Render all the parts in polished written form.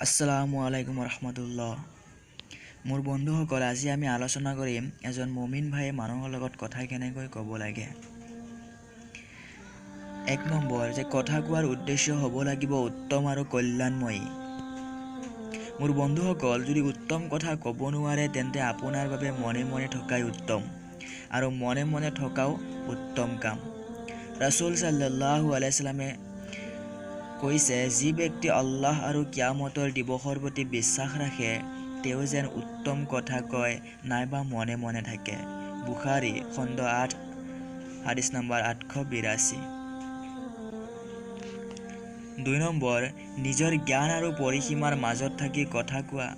আসসালামু আলাইকুম ৰহমতুল্লাহ। মোৰ বন্ধুসকল, আজি আমি আলোচনা কৰিম এজন মমিন ভাইয়ে মানুহৰ লগত কথা কেনেকৈ ক'ব লাগে। এক নম্বৰ যে কথা কোৱাৰ উদ্দেশ্য হ'ব লাগিব উত্তম আৰু কল্যাণময়ী। মোৰ বন্ধুসকল, যদি উত্তম কথা ক'ব নোৱাৰে তেন্তে আপোনাৰ বাবে মনে মনে থকাই উত্তম আৰু মনে মনে থকাও উত্তম কাম। ৰাছুল চাল্লাল্লাহু আলাইহি চাল্লামে কৈছে, যি ব্যক্তি আল্লাহ আৰু কিয়ামতৰ দিৱসৰ প্ৰতি বিশ্বাস ৰাখে তেওঁ যেন উত্তম কথা কয় নাইবা মনে মনে থাকে। বুখাৰী খণ্ড 8, হাদিছ নম্বৰ 882। দুই নম্বৰ, নিজৰ জ্ঞান আৰু পৰিসীমাৰ মাজত থাকি কথা কোৱা।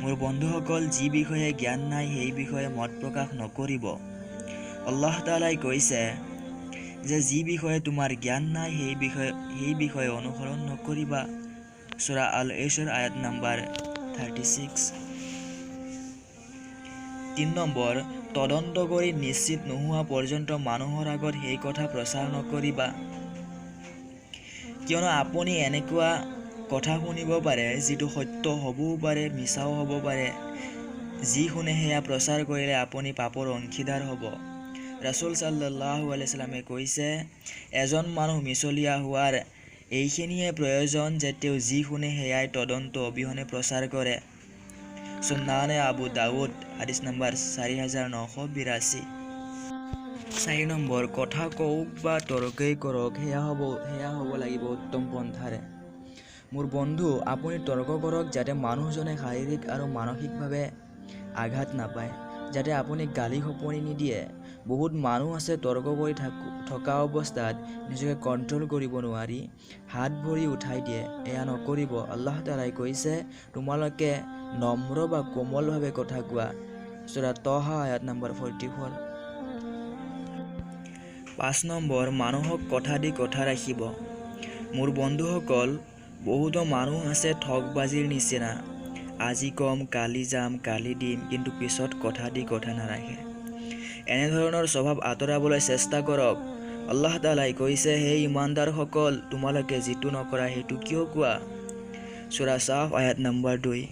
মোৰ বন্ধুসকল, যি বিষয়ে জ্ঞান নাই সেই বিষয়ে মত প্ৰকাশ নকৰিব। আল্লাহ তাআলাই কৈছে যে যি বিষয়ে তোমাৰ জ্ঞান নাই সেই বিষয়ে অনুসৰণ নকৰিবা। সূৰা আল ইছৰ, আয়াত নম্বৰ 36। তিনি নম্বৰ, তদন্ত কৰি নিশ্চিত নোহোৱা পৰ্যন্ত মানুহৰ আগত সেই কথা প্ৰচাৰ নকৰিবা। কিয়নো আপুনি এনেকুৱা কথা শুনিব পাৰে যিটো সত্য হ'বও পাৰে, মিছাও হ'ব পাৰে। যি শুনে সেয়া প্ৰচাৰ কৰিলে আপুনি পাপৰ অংশীদাৰ হ'ব। ৰাছুল চাল্লাল্লাহু আলাইহি চাল্লামে কৈছে, এজন মানুহ মিছলীয়া হোৱাৰ এইখিনিয়ে প্ৰয়োজন যে তেওঁ যি শুনে সেয়াই তদন্ত অবিহনে প্ৰচাৰ কৰে। সুনানে আবু দাউদ, হাদিছ নম্বৰ 4982। চাৰি নম্বৰ, কথা কওক বা তৰ্কই কৰক, সেয়া হ'ব লাগিব উত্তম পন্থাৰে। মোৰ বন্ধু, আপুনি তৰ্ক কৰক যাতে মানুহজনে শাৰীৰিক আৰু মানসিকভাৱে আঘাত নাপায়, যাতে আপুনি গালি শপনি নিদিয়ে। বহুত মানুহ আছে, তৰ্ক কৰি থকা অৱস্থাত নিজকে কণ্ট্ৰল কৰিব নোৱাৰি হাত ভৰি উঠাই দিয়ে। এয়া নকৰিব। আল্লাহ তাআলাই কৈছে, তোমালোকে নম্ৰ বা কোমলভাৱে কথা কোৱা। সূৰা তহা, আয়াত নম্বৰ 44। পাঁচ নম্বৰ, মানুহক কথা দি কথা ৰাখিব। মোৰ বন্ধুসকল, বহুতো মানুহ আছে ঠগবাজিৰ নিচিনা। আজি কম, কালি যাম, কালি দিম, কিন্তু পিছত কথা দি কথা নাৰাখে। এনেধৰণৰ স্বভাৱ আঁতৰাবলৈ চেষ্টা কৰক। আল্লাহ তাআলাই কৈছে, হে ইমানদাৰসকল, তোমালোকে যিটো নকৰা সেইটো কিয় কোৱা? সূৰা ছাফ, আয়াত নম্বৰ 2।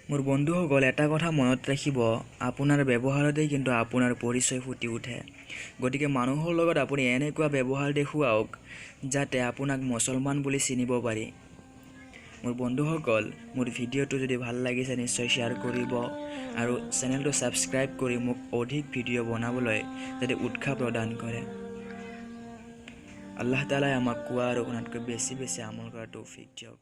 মোৰ বন্ধুসকল, এটা কথা মনত ৰাখিব, আপোনাৰ ব্যৱহাৰতেই কিন্তু আপোনাৰ পৰিচয় ফুটি উঠে। গতিকে মানুহৰ লগত আপুনি এনেকুৱা ব্যৱহাৰ দেখুৱাওক যাতে আপোনাক মুছলমান বুলি চিনিব পাৰি। মোৰ বন্ধুসকল, মোৰ ভিডিঅ'টো যদি ভাল লাগিছে নিশ্চয় শ্বেয়াৰ কৰিব আৰু চেনেলটো ছাবস্ক্ৰাইব কৰি মোক অধিক ভিডিঅ' বনাবলৈ যাতে উৎসাহ প্ৰদান কৰে। আল্লাহ তালাই আমাক কোৱা আৰু শুনাতকৈ বেছি বেছি আমল কৰাৰ তৌফিক দিয়ক।